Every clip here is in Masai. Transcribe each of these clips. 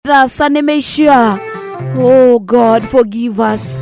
Taasa nemeishiaa. Oh God, forgive us.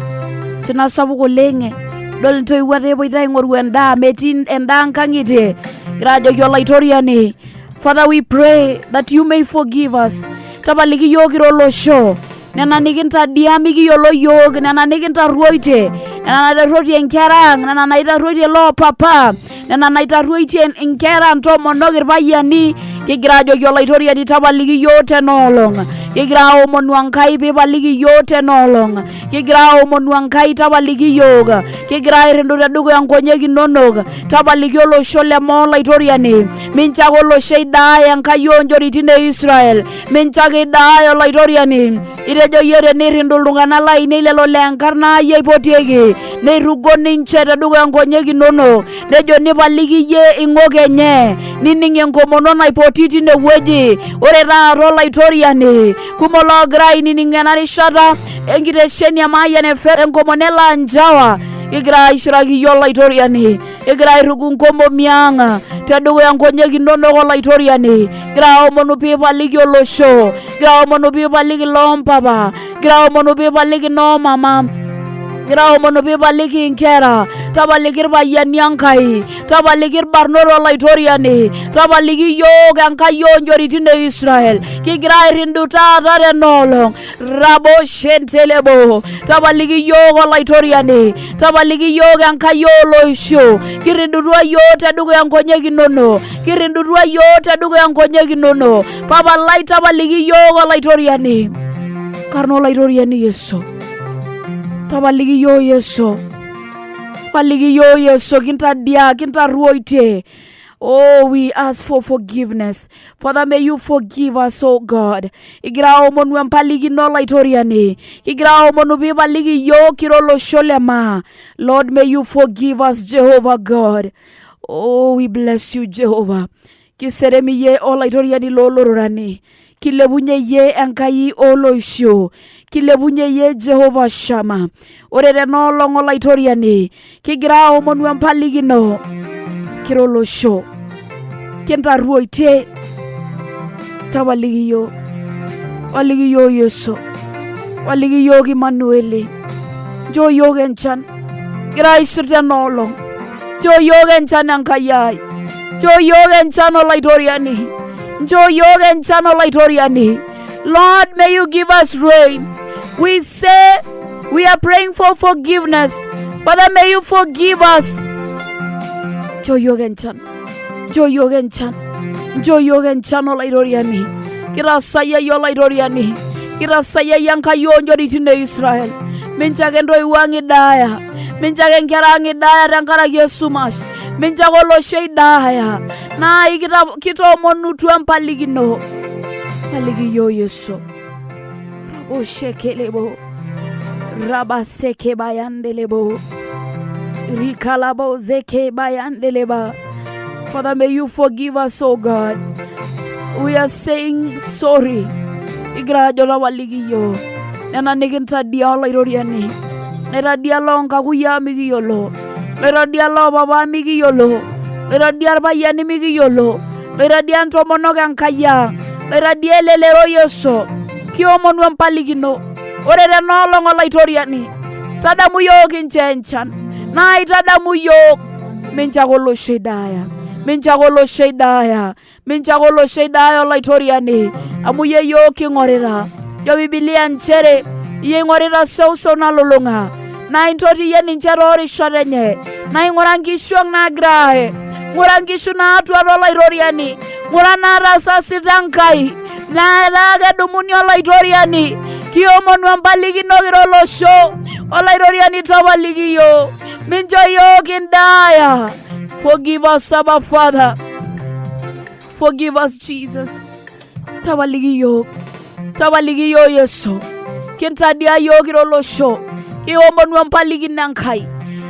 Sina sapuk oleng. Dol intoiwuo ate epoito aing'oru endaa, metii endaa nkang'itie. Kigira ajoki Olaitoriani, Father, we pray that you may forgive us. Tapaliki iyiook kira olosho. Nena nikintadia mikiyiolo iyiook, nena nikintarruoitie, nena naitarruoitie inkera ang, nena naitarruoitie loopapa, nena naitarruoitie inkera, ntomonok, irpayiani. Kigira ajoki Olaitoriani tapaliki iyiook tena olong. Kigira aomonu Enkai piipaliki iyiook tena olong. Kigira aomonu Enkai tapaliki iyiook. Kigira airrindu tedukuya nkonyek inonok, tapaliki olosho le maa Olaitoriani. Mincho ake olosho eidaaya Enkai oonchoritin e Israel. Mincho ake eidaaya Olaitoriani. Itejo iyie tenirrindu iltung'anak lainei lelo le enkarna ai eipotieki, neirrugo ninche tedukuya nkonyek inonok, nejo nipaliki iyie ing'ok enye, nining enkomono naipoti tinewueji. Ore taata Olaitoriani, kumok loogira ainining ena rishata enkitesheni e Mayian FM enkomono ele anjawa, kigira aishiraki iyie Olaitoriani, kigira airrugu nkomomi ang tedukuya nkonyek inonok Olaitoriani, kigira aomonu piipaliki olosho, kigira aomonu piipaliki loompapa, kigira aomonu piipaliki noomama, kigira aomonu piipaliki inkera, tapaliki irpayiani Enkai, tapaliki irbarnot Olaitoriani, tapaliki iyiook Enkai oonchoritin e Israel. Kigira airrindu taata tena olong rabo shentelebo, tapaliki iyiook Olaitoriani, tapaliki iyiook Enkai ooloisho. Kirrindutua iyiook tedukuya nkonyek inonok, kirrindutua iyiook tedukuya nkonyek inonok. Papa lai, tapaliki iyiook Olaitoriani. Karna Olaitoriani Yesu, tapaliki iyiook Yesu, tapaliki iyiook Yesu. Kintadia, kintarruoitie. Oh, we ask for forgiveness. Father, may you forgive us, oh God. Kigira aomonu empalikino Olaitoriani. Kigira aomonu piipaliki iyiook kira olosho le maa. Lord, may you forgive us, Jehovah God. Oh, we bless you, Jehovah. Kiserem iyie Olaitoriani loolororani. Kilepunye iyie Enkai ooloisho. Kilepunye iyie Jehova Shama. Ore tena olong Olaitoriani, kigira aomonu empalikino kira olosho. Kintarruoitie, tapaliki iyiook. Paliki iyiook Yesu. Paliki iyiook Imanueli. Nchoo iyiook enchan. Kigira aisir tena olong. Nchoo iyiook enchan Enkai ai. Nchoo iyiook enchan Olaitoriani. Nchoo iyiook enchan Olaitoriani. Lord, may you give us rains. We say we are praying for forgiveness. Father, may you forgive us. Nchoo iyiook enchan. Nchoo iyiook enchan. Nchoo iyiook enchan Olaitoriani. Kitasayia iyie Olaitoriani. Kitasayia iyie Enkai oonchoritin e Israel. Mincho ake intoiwuo ang idaaya. Mincho ake inkera ang idaaya tenkaraki esumash. Mincho ake olosho idaaya. Naa kitoomonutua empalikino. Paliki iyiook Yesu. Raboshekelebo. Rabaseke bayandelebo. Rikalabo zeke bayandeleba. Father, may you forgive us, oh God. We are saying sorry. Kigira ajo tapaliki iyiook. Nena nikintadia Olaitoriani. Naitadia loonkakuyia mikiyiolo. Loitadia loopapa mikiyiolo. Loitadia irpayiani mikiyiolo. Loitadia intomonok Enkai ang. Loitadia elelero Yesu. Kiomonu empalikino. Ore tena olong Olaitoriani, tadamu iyiook inchoo enchan. Naa itadamu iyiook mincho ake olosho idaaya. Mincho ake olosho idaaya. Mincho ake olosho idaaya Olaitoriani, amu iyie iyiook king'orita. Ejo Bibilia nchere iyie ing'orita seuseu nalulung'a naa intoti iyie ninche toorishat enye. Naa ing'ura nkishu ang naagira aaye, ng'ura nkishu naatuata Olaitoriani, ng'ura naatasasita Enkai naa etaa kedumuni Olaitoriani. Kiomonu empalikino kira olosho Olaitoriani, tapaliki iyiook, mincho iyiook kindaaya. Forgive us, Abba Father. Forgive us, Jesus. Tapaliki iyiook, tapaliki iyiook Yesu. Kintadia iyiook kira olosho. Kiomonu empalikino Enkai.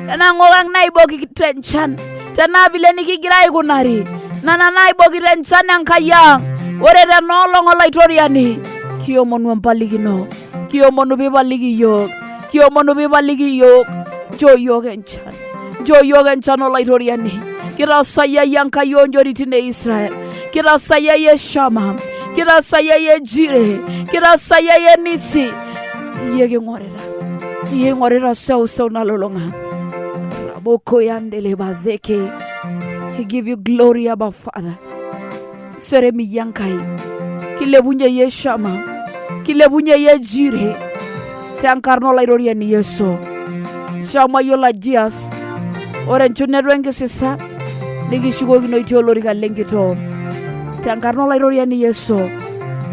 Tenaa ng'ok ang naibokito enchan, tenaa vile nikigira aikunari, nena naibokito enchan Enkai ang. Ore tena olong Olaitoriani, kiomonu empalikino. Kiomonu piipaliki iyiook. Kiomonu piipaliki iyiook. Nchoo iyiook enchan. Nchoo iyiook enchan Olaitoriani. Kitasayia iyie Enkai oonchoritin e Israel. Kitasayia iyie Shama. Kitasayia iyie Jire, kitasayia iyie Nisi. Iyie king'orita, iyie ing'orita seuseu nalulung'a. Raboko yandele bazeke. We give you glory, Abba Father. Serem iyie Enkai, kilepunye iyie Shama, kilepunye iyie Jire tenkarna Olaitoriani Yesu. Shama yiolo ajias, ore enchuneto enkisisa nikishukokino itii olorika lenkitoo tenkarna Olaitoriani Yesu.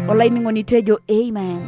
Olainining'oni tejo amen.